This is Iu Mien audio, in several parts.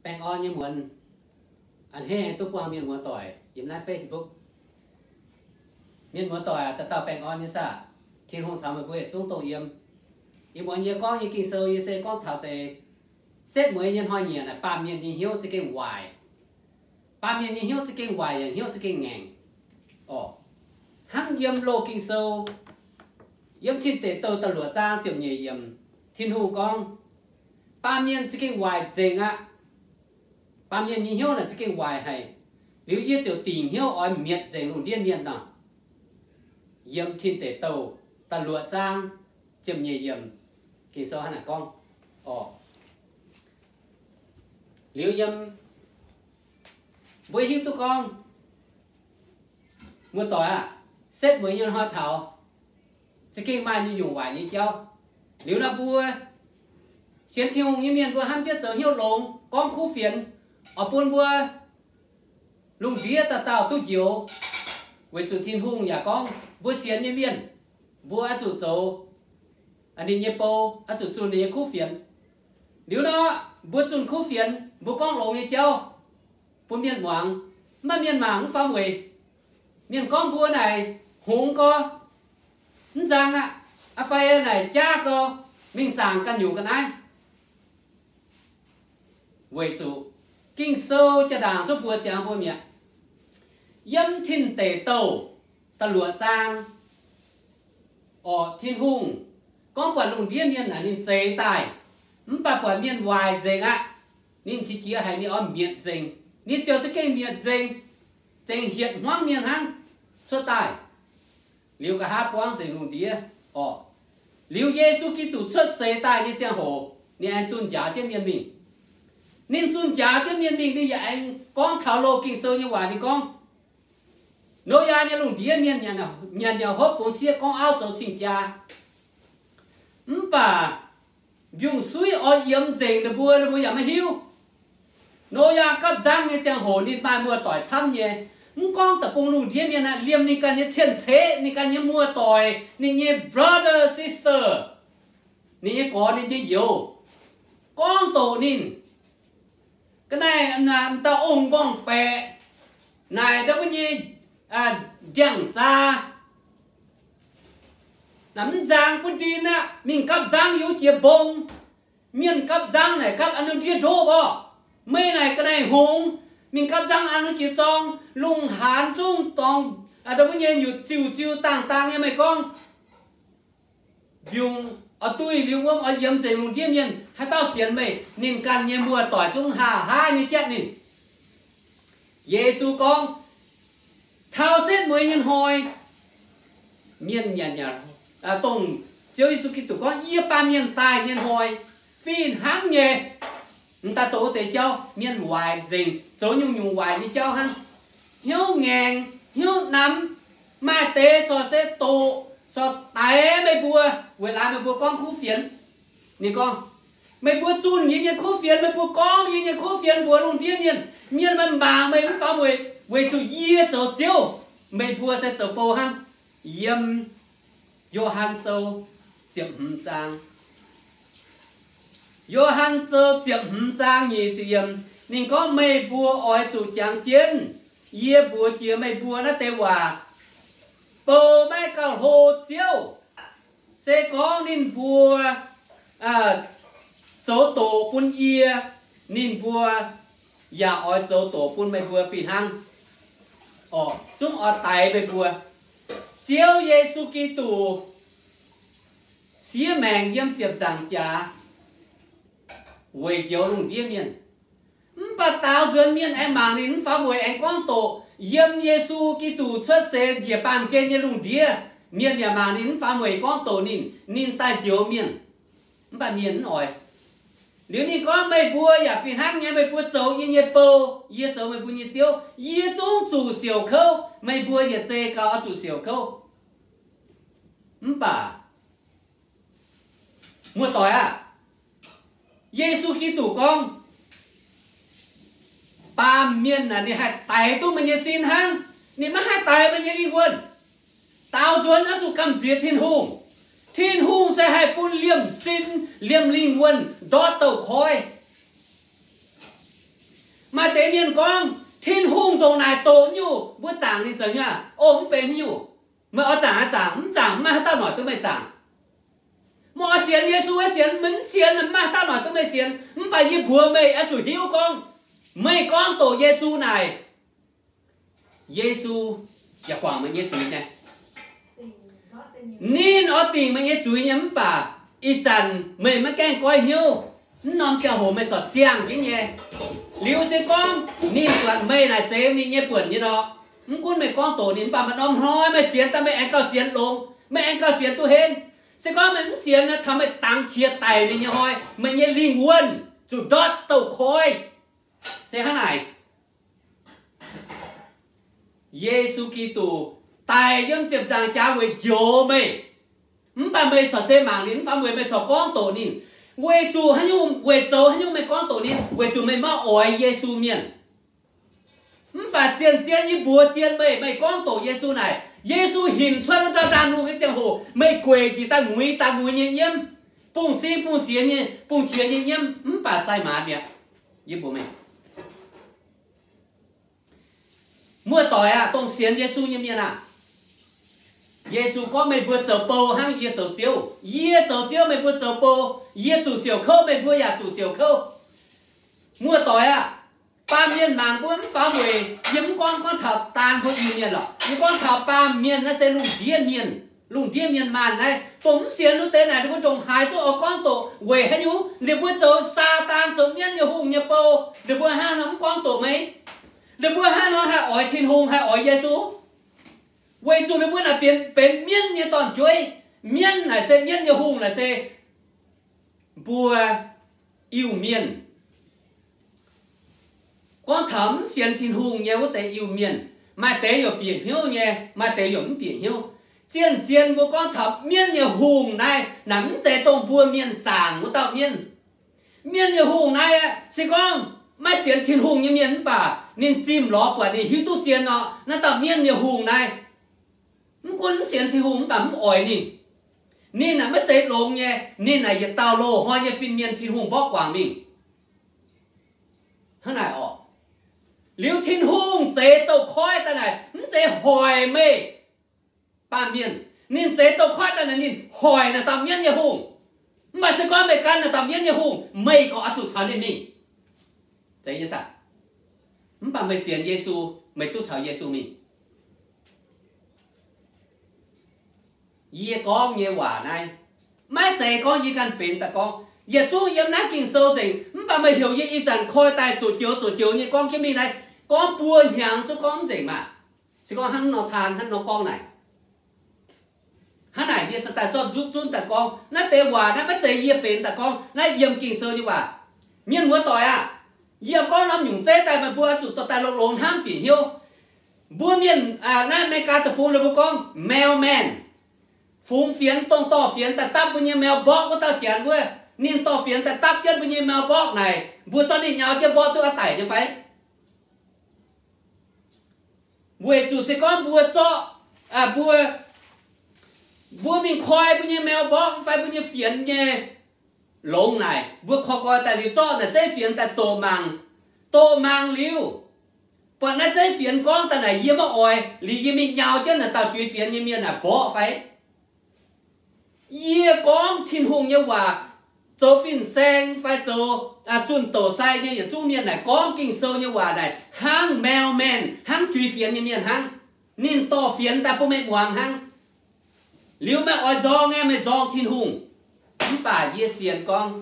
Baengh orn nyei muonz a'hneiv duqv buangh mienh muoz-doic yiem naaiv Facebook. Mienh muoz-doic aac, dauh dauh baengh orn nyei saah. Tin-Hungh caux meih mbuo yietc zungv dongh yiem. Ih muonz yie gorngv nyei Ging-Sou yie se gorngv taux deix setv mueiz nyei hnoi-nyieqc naaic baamh mienh nyei hnyouv za'gengh waaic. Baamh mienh nyei hnyouv za'gengh waaic yaac hnyouv za'gengh ngaengc orqc. Hnangv yiem Loz-Ging-Sou, yiem Tin Deic Douh da'luoqc zaang ziepc nyeic yiemc, Tin-Hungh gorngv, baamh mienh za'gengh waaic nzengc aqv. Baamh mienh nyei hnyouv naaic za'gengh waaic haic. Liuz yie ziouc dingc hnyouv oix mietc nzengc lungh ndiev mienh nor. Yiem Tin Deic Douh da'luoqc zaang ziepc nyeic yiemc, Ging-Sou hnangv naaic gorngv orqc. Liuz yiem, mbuo hiuv duqv gorngv, muoz-doic aah, setv mueiz nyei hnoi taux, za'gengh maaih nyungc-nyungc waaic nyei jauv. Liuz nor mbuo sienx Tin-Hungh nyei mienh mbuo hnamv jienv zoux hnyouv longx, gorngv kuv fienx, oix bun mbuo lungh ndiev dauh dauh duqv njoux. Weic zuqc Tin-Hungh yaac gorngv mbuo sienx nyei mienh, mbuo oix zuqc zoux ninh nyei bou, oix zuqc zunh ninh nyei kuv fienx. Liuz nor, mbuo zunh kuv fienx, mbuo gorngv longx nyei jauv bun mienh muangx, maaih mienh mangc mv faaux mueic. Mienh gorngv mbuo naaic hngongx gorx, mv nzang aqv, fai naaic jaav gorx, mingh zaangc ganh nyungc ga'naaiv. Weic zuqc Ging-Sou jaa-ndaangc zuov mbuo ziangx mbuo mi'aqv. Yiem Tin Deic Douh da'luoqc zaang orqc, Tin-Hungh gorngv buatc lungh ndiev mienh naaic ninh zeix daaih, mv baac buatc mienh waaic nzengc aqv. Ninh qiex jiez haic, ninh oix mietc nzengc. Ninh ziouc za'gengh mietc nzengc, zengc hietc hmuangv mienh hnangv cuotv daaih. Liuz nqa'haav buangv nzengc lungh ndiev orqc. Liuz Yesu Giduc cuotv seix daaih nyei ziangh hoc, ninh aengx zunh njaaux jienv mienh mingh. Ninh zunh njaaux jienv mienh mingh, ninh yaac aengx gorngv taux Loz-Ging-Sou nyei waac. Ninh gorngv, Noyaa nyei lungh ndiev mienh nyanc yaac hopv, bungx sieqv gorngv auv zoux cing-jaa. Mv baac mbiungc-suiv oix yiemx nzengc ninh mbuo, ninh mbuo yaac maiv hiuv. Noyaa gapv nzangv nyei ziangh hoc ninh maaih muoz-doic camv nyei. Mv gorngv da'bung lungh ndiev mienh aqv, liemh ninh ganh nyei cien-ceqv, ninh ganh nyei muoz-doic, ninh nyei brother, sister, ninh nyei gorx, ninh nyei youz, gorngv doqc ninh, ga'naaiv naaic m'dauh ong-nqorngv-baeqc, naaic ndau wuov nyei ndiangx-zaa, naaic mv nzang bun ndin aqv, mingh gapv nzangv yiem wuov jiex mbong. Mienh gapv nzangv naaic gapv an lungh ndiev ndoqv orqc. Meih naaic ga'naaiv hngongx, mingh gapv nzangv an lungh jiex zorng, lungh haanz zungv dorngx, ndau wuov nyei nyutc ziuh-ziuh dangh-dangh nyei. Meih gorngv mbiungc oix duih liuz wuom oix yiemx nzengc lungh ndiev mienh, haaix dauh sienx meih? Ninh ganh nyei muoz-doic zungv haa-haav nyei jatv ninh. Yesu gorngv, taux setv mueiz nyei hnoi, mienh nyanc yaac, dongh Ziouv Yesu Giduc gorngv, yie baamh mienh daaih nyei hnoi, fih hnangv nyei. M'daaih doqc wuov deix jauv, mienh waaic nzengc, zoux nyungc-nyungc waaic nyei jauv hnangv. Hnyouv ngaengc, hnyouv namx, maaih deix corc se doqc, corc daix meih mbuo, weic laaix meih mbuo gorngv kuv fienx. Ninh gorngv, meih mbuo zunh yie nyei kuv fienx, meih mbuo gorngv yie nyei kuv fienx mbuox lungh ndiev mienh. Mienh maaih mangc meih mv faaux mueic, weic zuqc yie zoux Ziouv, meih mbuo se zoux bou hnangv. Yiem Yo^han Sou ziepc hmz zaang, Yo^han Sou ziepc hmz zaang nyic ziepc yiemc, ninh gorngv, meih mbuo oix zuqc jangx jienv yie mbuox jiex meih mbuo naaiv deix waac. Bou maiv gauh hlo Ziouv. Se gorngv ninh mbuo zoux doqc bun yie, ninh mbuo yaac oix zoux doqc bun meih mbuo fih hnangv. Orqc, zungv oix daix meih mbuo. Ziouv Yesu Giduc siev maengc yiem ziepc nzaangc jaax weic njoux lungh ndiev mienh. Mv baac daaux nzuonx mienh aengx mangc ninh mv faaux mueic, aengx gorngv doqc yiem Yesu Giduc cuotv seix njiec baamh gen nyei lungh ndiev. Mienh yaac mangc ninh mv faaux mueic, gorngv doqc ninh, ninh daaih njoux mienh. Mv baac mienh mv oix. Liuz ninh gorngv, meih mbuo yaac fih hnangv nyei, meih mbuo zoux yie nyei bou, yie zoux meih mbuo nyei Ziouv. Yie zungv zuqc siouc kouv, meih mbuo yietc zei gau oix zuqc siouc kouv. Mv baac muoz-doic aah, Yesu Giduc gorngv, baamh mienh aah, ninh haih daix duqv meih nyei sin hnangv. Ninh maiv haih daix meih nyei lingh wuonh. Daaux nzuonx oix zuqc gamh nziex Tin-Hungh. Tin-Hungh se haih bun liemh sin, liemh lingh wuonh ndortv douz-koiv. Maaih deix mienh gorngv, Tin-Hungh ndongc naaic doqc nyungc, mbuo zaangc ninh zoux hnyouv, o, mv benx haaix nyungc. Meih oix zaangc aqv zaangc, mv zaangc mv maaih haaix dauh noic duqv meih zaangc. Meih oix sienx Yesu aqv sienx, meih mv sienx mv maaih haaix dauh noic duqv meih sienx. Mv baac yie mbuox meih oix zuqc hiuv gorngv, meih gorngv doqc Yesu naaic, Yesu yaac guangc meih nyei zuiz nyei. Ninh oix dingc meih nyei zuiz nyei, mv baac ih zanc meih maiv gaengh goiv hnyouv. Mv norm ziangh hoc meih corc ziangh jienv nyei. Liuz se gorngv ninh buatc meih naaic zeiz ninh nyei buonc nyei nor, mv gunv meih gorngv doqc ninh, mv baac maaih norm hnoi meih sienx daaih meih aengx gauh sienx longx, meih aengx gauh sienx duqv henv. Se gorngv meih mv sienx nor, taux meih dangx qiex daic mingh nyei hnoi, meih nyei lingh wuonh zuqc ndortv douz-koiv. Se hnangv naaic, Yesu Giduc daic yiem ziepc nzaangc jaax weic njoux meih. Mv baac meih corc se mangc ninh mv fai weic meih corc gorngv doqc ninh. Weic zuqc haaix nyungc, weic zoux haaix nyungc meih gorngv doqc ninh? Weic zuqc meih maiv oix Yesu mienh. Mv baac zien-zien yie mbuox zien meih, meih gorngv doqc Yesu naaic, Yesu hinc cuotv wuov dauh ndaamv-lungh nyei ziangh hoc, meih gueic njiec daaih muiz daaih muiz nyei nyiemv, bungx sing bungx siex nyei, bungx qiex nyei nyiemv, mv baac zaih maanz mi'aqv. Yie mbuox meih, muoz-doic aah, dongh sienx Yesu nyei mienh aah, Yesu gorngv, meih mbuo zoux bou hnangv yie zoux Ziouv. Yie zoux Ziouv, meih mbuo zoux bou. Yie zuqc siouc kouv, meih mbuo yaac zuqc siouc kouv. Muoz-doic aah, baamh mienh mangc mbuo mv faaux mueic. Yie mv gorngv, gorngv taux daan mbuo Iu-Mienh lorqc. Yie gorngv taux baamh mienh naaiv se lungh ndiev mienh, lungh ndiev mienh maanh naaiv, dongh mv sienx wuov deix naaic, ninh mbuo ndongc haaix zungv oix gorngv doqc. Weic haaix nyungc? Ninh mbuo zoux Saadaan, zoux mienv nyei hungh nyei bou. Ninh mbuo hnangv nor mv gorngv doqc meih? Ninh mbuo hnangv nor haih oix Tin-Hungh, haih oix Yesu? Weic zuqc ninh mbuo naaic benx, benx mienv nyei dorn-jueiv. Mienv naaic se, mienv nyei hungh naaic se mbuo Iu-Mienh. Gorngv taux mv sienx Tin-Hungh nyei wuov deix Iu-Mienh, maaih deix youc bieqc hnyouv nyei, maaih deix youc mv bieqc hnyouv. Zien-zien mbuo gorngv taux mienv nyei hungh naaiv, naaic mv zeiz dongh mbuo mienh zaangc wuov dauh mienv. Mienv nyei hungh naaiv aeqv, se gorngv maiv sienx Tin-Hungh nyei mienh mv baac ninh zimh lorz buatc ninh hiuv duqv zien nor, naaiv dauh mienv nyei hungh naaiv, mv gunv mv sienx Tin-Hungh mv baac mv oix ninh. Ninh naaic maiv zeiz longx nyei, ninh naaic yietc dauh loz-hnoi nyei fin-mienh Tin-Hungh mborqv guangc mingh. Hnangv naaic orqc? Liuz Tin-Hungh zeix douz-koiv daaih naaic mv zeiz hoic meih baamh mienh. Ninh zeix douz-koiv daaih naaic ninh hoic naaic dauh mienv nyei hungh. Mv baac se gorngv meih gan naaic dauh mienv nyei hungh, meih gorqv oix zuqc caux ninh mingh. Zeiz nyei saah? Mv baac meih sienx Yesu, meih duqv caux Yesu mingh. Yie gorngv nyei waac naaiv, maiv zeiz gorngv yie ganh benx daaih gorngv. Yietc zungv yiem naaiv Ging-Sou nzengc, mv baac meih heuc yie ih zanc koi daaih zuqc joux zuqc joux nyei gorngv jienv mingh naaiv, gorngv buo hnyangx zungv gorngv nzengc maah. Se gorngv hnangv nor taan, hnangv nor gorngv naaic, hnangv naaic yie cingx daaih zorqv nzutv zunv daaih gorngv. Naaiv deix waac naaiv maiv zeiz yie benx daaih gorngv, naaiv yiem Ging-Sou nyei waac. Mienh muoz-doic aah, yie gorngv norm nyungc zeiv daaih meih mbuo zuqc dorh daaih longx-longx hnamv bieqc hnyouv. Mbuo mienh, naaiv America deic-bung ninh mbuo gorngv mailman, fungx fienx, dongh dorh fienx daaih dapv mbuo nyei mailbox wuov dauh janx wuov. Ninh dorh fienx daaih dapv jienv mbuo nyei mailbox naaic, mbuo zorqv ninh nyau jienv mborqv duqv aqv daic nyei fai? Weic zuqc se gorngv mbuo zorqv, mbuo, mbuo mingh koi mbuo nyei mailbox fai mbuo nyei fienx nyei longx naaic, mbuo koi koi daaih liuz zorqv naaic zeiv fienx daaih doqc mangc. Doqc mangc liuz, buatc naaiv zeiv fienx gorngv daaih naaic yie maiv oix, liuz yie mingh nyau jienv naaic dauh juiz fienx nyei mienh naaic mborqv fai? Yie gorngv Tin-Hungh nyei waac, zoux fin-saeng fai zoux zunh doqc sai nyei yietc zungv mienh naaic gorngv Ging-Sou nyei waac naaic hnangv mailman, hnangv juiz fienx nyei mienh hnangv. Ninh dorh fienx daaih bun meih muangx hnangv. Liuz meih oix nzorng nyei, meih nzorng Tin-Hungh. Mv baac yie sienx gorngv,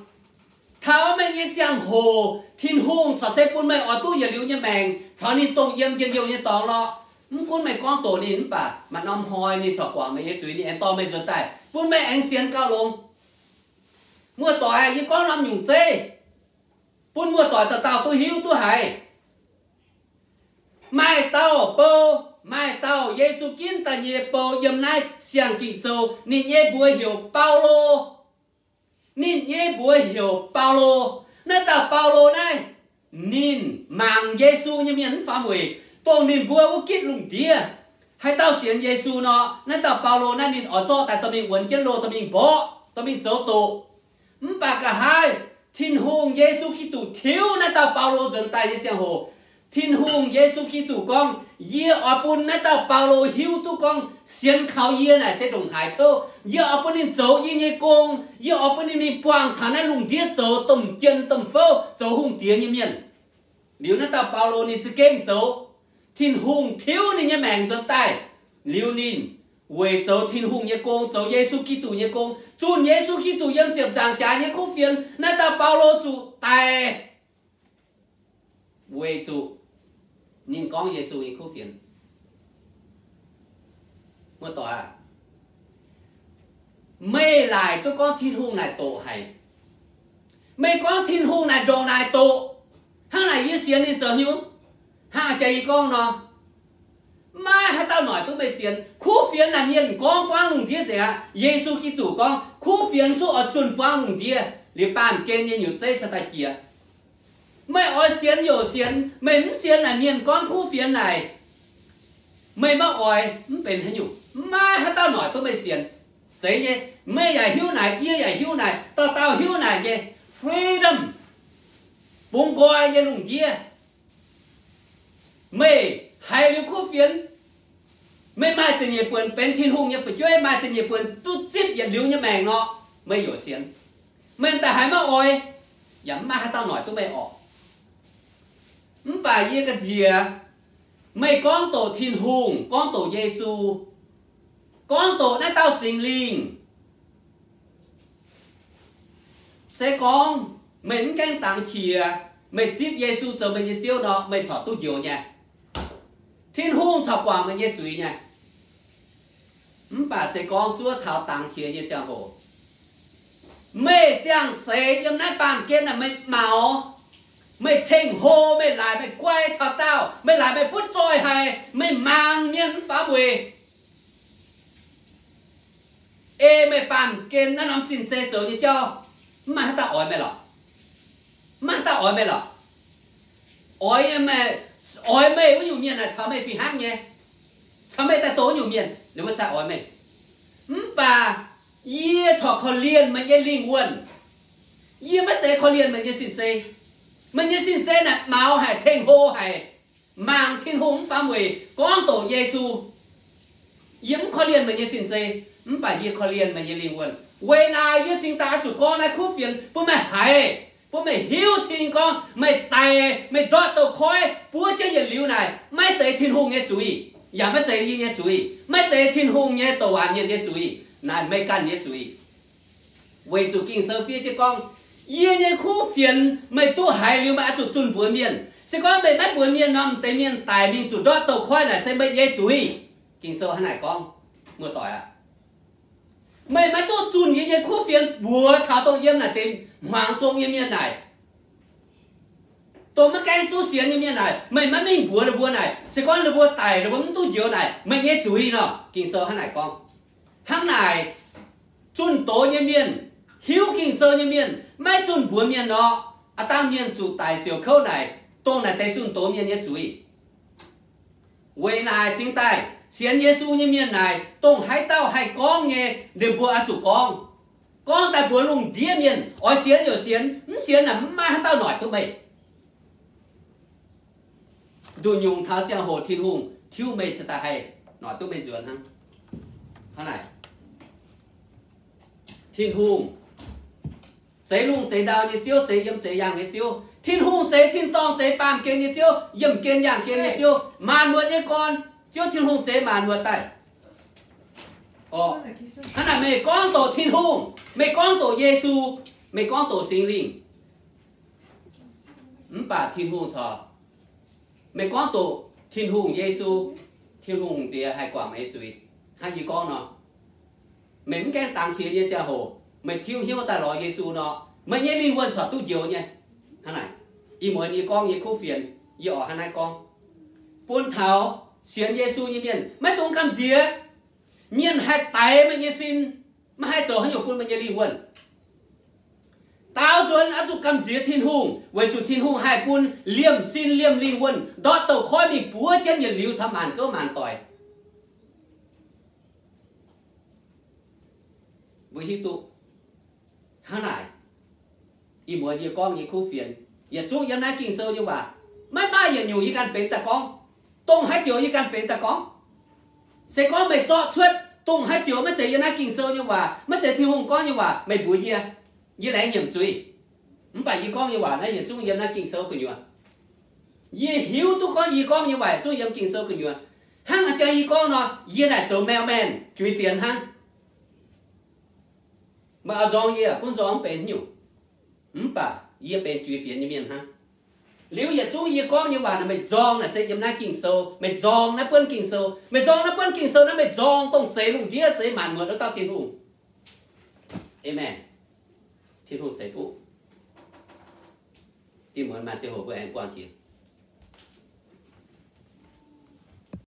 taux meih nyei ziangh hoc, Tin-Hungh corc se bun meih oix duqv yietc liuz nyei maengc caux ninh dongh yiem njien-youh nyei dorngx lorqc. Mv gunv meih gorngv doqc ninh mv baac maaih norm hnoi ninh corc guangc meih nyei zuiz, ninh aengx dorh meih nzuonx daaih, bun meih aengx sienx gauh longx. Muoz-doic, yie gorngv norm nyungc zeiv bun muoz-doic dauh dauh duqv hiuv duqv haiz. Maaih dauh bou, maaih dauh Yesu ginv daaih nyei bou yiem naaiv siang Ging-Sou, ninh nyei mbuox heuc Baulo. Ninh nyei mbuox heuc Baulo. Naaiv dauh Baulo naaiv, ninh mangc Yesu nyei mienh mv faaux mueic, dongh ninh mbuo wuov gitv lungh ndiev. Haaix dauh sienx Yesu nor, naaiv dauh Baulo naaiv ninh oix zorqv daaih dorh mingh wuonx jienv loh, dorh mingh mborqv, dorh mingh zoux doqc. Mv baac nqa'haav Tin-Hungh Yesu Giduc tiuv naaiv dauh Baulo nzuonx daaih nyei ziangh hoc, Tin-Hungh Yesu Giduc gorngv, Yie oix bun naaiv dauh Baulo hiuv duqv gorngv sienx kaux yie naaic se ndongc haaix kouv. Yie oix bun ninh zoux yie nyei gong. Yie oix bun ninh mingh buangh taux naaiv lungh ndiev zoux domh jien domh fouv, zoux hungh diex nyei mienh. Liuz naaiv dauh Baulo ninh za'gengh zoux, Tin-Hungh tiuv ninh nyei maengc nzuonx daaih. Liuz ninh weic zoux Tin-Hungh nyei gong, zoux Yesu Giduc nyei gong, zunh Yesu Giduc yiem ziepc nzaangc jaax nyei kuv fienx. Naaiv dauh Baulo zuqc daic weic zuqc ninh gorngv Yesu nyei kuv fienx. Muoz-doic aah, meih laaic duqv gorngv Tin-Hungh naaic doqc haic. Meih gorngv Tin-Hungh naaic ndongc naaic doqc. Hnangv naaic yie sienx ninh zoux hnyouv? Hnangv jaax yie gorngv nor, maiv haaix dauh noic duqv meih sienx. Kuv fienx naaic mienh gorngv buangv lungh ndiev nzengc aqv. Yesu Giduc gorngv kuv fienx zungv oix zunh buangv lungh ndiev liuz baamh gen nyei nyutc zeiv cingx daaih jiex. Meih oix sienx youc sienx, meih mv sienx naaic mienh gorngv kuv fienx naaic, meih maiv oix mv benx haaix nyungc. Maiv haaix dauh noic duqv meih sienx. Zeiz nyei, meih yaac hiuv naaic, yie yaac hiuv naaic, dauh dauh hiuv naaic nyei. Freedom, bungx nqoi nyei lungh ndiev. Meih haiz liuz kuv fienx, meih maaih ziepc nyeic buonc benx Tin-Hungh nyei fu'jueiv, maaih ziepc nyeic buonc duqv zipv yietc liuz nyei maengc nor, meih youc sienx. Meih daaih haiz maiv oix, yaac mv maaih haaix dauh noic duqv meih orqc. Mv baac yie ga'nziex, meih gorngv doqc Tin-Hungh, gorngv doqc Yesu, gorngv doqc naaiv dauh Singx Lingh, se gorngv meih mv gaengh dangx qiex, meih zipv Yesu zoux meih nyei Ziouv nor, meih corc duqv njoux nyei. Tin-Hungh corc guangc meih nyei zuiz nyei. Mv baac se gorngv zuov taux dangx qiex nyei ziangh hoc, meih ziangh seix yiem naaiv baamh gen naaic meih maux, meih ceng-hlo, meih laaic meih guai taux daauh, meih laaic meih butv zoih haic, meih mangc mienh mv faaux weic. Ei meih baamh gen naaiv norm sin-sei zoux nyei jauv, mv maaih haaix dauh oix meih lorqc. Mv maaih haaix dauh oix meih lorqc. Oix, oix meih wuov nyungc mienh naaic caux meih fih hnangv nyei, caux meih daaih doqc wuov nyungc mienh ninh mbuo cingx oix meih. Mv baac yie corc korv-lienh meih nyei lingh wuonh. Yie maiv zeiz korv-lienh meih nyei sin-sei. Meih nyei sin-sei naaic maux haic, ceng-hlo haic, mangc Tin-Hungh mv faaux weic, gorngv doqc Yesu. Yie mv korv-lienh meih nyei sin-sei, mv baac yie korv-lienh meih nyei lingh wuonh. Weic naaic yie cingx daaih oix zuqc gorngv naaiv kuv fienx bun meih haiz, bun meih hiuv cing gorngv meih daic, meih ndortv douz-koiv buov jienv yietc liuz naaic, maiv zeiz Tin-Hungh nyei zuiz, yaac maiv zeiz yie nyei zuiz, maiv zeiz Tin-Hungh nyei douc waac mienh nyei zuiz, naaic meih ganh nyei zuiz. Weic zuqc Ging-Sou fiev jienv gorngv, yie nyei kuv fienx meih duqv haiz liuz meih oix zuqc zunh mbuox mienh. Se gorngv meih maiv mbuox mienh nor, m'deix mienh daic mingh zuqc ndortv douz-koiv naaic se meih nyei zuiz. Ging-Sou hnangv naaic gorngv, muoz-doic aqv. Meih maiv duqv zunh yie nyei kuv fienx mbuox taux dongh yiem naaic deix hmuangx zong nyei mienh naaic, dongh maiv gaengh duqv sienx nyei mienh naaic, meih maiv mingh mbuox ninh mbuo naaic, se gorngv ninh mbuo daic ninh mbuo mv duqv njoux naaic, meih nyei zuiz nor. Ging-Sou hnangv naaic gorngv. Hnangv naaic, zunh doz nyei mienh, hiuv Ging-Sou nyei mienh, maiv zunh mbuox mienh nor, aav dangh mienh zuqc daic siouc kouv naaic, dongh naaic deix zunh doz mienh nyei zuiz. Weic naaic cingx daaih sienx Yesu nyei mienh naaic, dongh haaix dauh haih gorngv nyei, ninh mbuo oix zuqc gorngv. Gorngv daaih mbuox lungh ndiev mienh, oix sienx youc sienx, mv sienx naaic mv maaih haaix dauh noic duqv meih. Nduqc nyungc taux ziangh hoc Tin-Hungh tiuv meih cingx daaih haih noic duqv meih nzuonx hnangv. Hnangv naaic, Tin-Hungh zeix lungh zeix ndau nyei Ziouv, zeix yiem zeix yaangh nyei Ziouv. Tin-Hungh zeix tin-dorngh, zeix baamh gen nyei Ziouv, yiemh gen yaangh gen nyei Ziouv, maanc muotc nyei gorn. Ziouv Tin-Hungh zeix maanc muotc daaih. Orqc, hnangv naaic meih gorngv doqc Tin-Hungh, meih gorngv doqc Yesu, meih gorngv doqc Singx Lingh, mv baac Tin-Hungh corc, meih gorngv doqc Tin-Hungh, Yesu, Tin-Hungh nziex haih guangc meih nyei zuiz. Hnangv yie gorngv nor, meih mv gaengh dangx qiex nyei ziangh hoc, meih tiuv hnyouv daaih lorz Yesu nor, meih nyei lingh wuonh corc duqv njoux nyei. Hnangv naaic, ih muonz yie gorngv nyei kuv fienx, yie oix hnangv naaiv gorngv bun taux sienx Yesu nyei mienh, maiv dungx gamh nziex. Mienh haih daix meih nyei sin, maiv haih zoux haaix nyungc bun meih nyei lingh wuonh. Daaux nzuonx oix zuqc gamh nziex Tin-Hungh, weic zuqc Tin-Hungh haih bun liemh sin liemh lingh wuonh ndortv douz koiv mingh buov jienv yietc liuz taux maanc gouv maanc doic. Mbuo hiuv duqv hnangv naaic, Ih muonz yie gorngv nyei kuv fienx, yietc zungv yiem naaiv Ging-Sou nyei waac. Maiv maaih yietc nyungc yie ganh benx daaih gorngv. Dongh haaix joux yie ganh benx daaih gorngv. Se gorngv meih zorqv cuotv dongh haaix joux maiv zeiz yiem naaiv Ging-Sou nyei waac, maiv zeiz Tin-Hungh gorngv nyei waac, meih mbuox yie, yie laengz nyiemc zuiz. Mv baac yie gorngv nyei waac naaiv yietc zungv yiem naaiv Ging-Sou gu'nyuoz. Yie hiuv duqv gorngv yie gorngv nyei waac yietc zungv yiem Ging-Sou gu'nyuoz. Hnangv a'jang yie gorngv nor, yie naaic zoux mailman, juiz fienx hnangv. Meih oix nzorng yie, gunv nzorng mv benx haaix nyungc. Mv baac yie benx juiz fienx nyei mienh hnangv. Liuz yietc zungv yie gorngv nyei waac naaic, meih nzorng naaic se yiem naaiv Ging-Sou. Meih nzorng naaiv buonv Ging-Sou. Meih nzorng naaiv buonv Ging-Sou naaiv, meih nzorng dongh zeix lungh ndiev, zeix maanc muotc wuov dauh Tin-Hungh. Aamen. Tin-Hungh ceix fuqv. Dinh muonz maaih ziangh hoc mbuo aengx buangh jiex.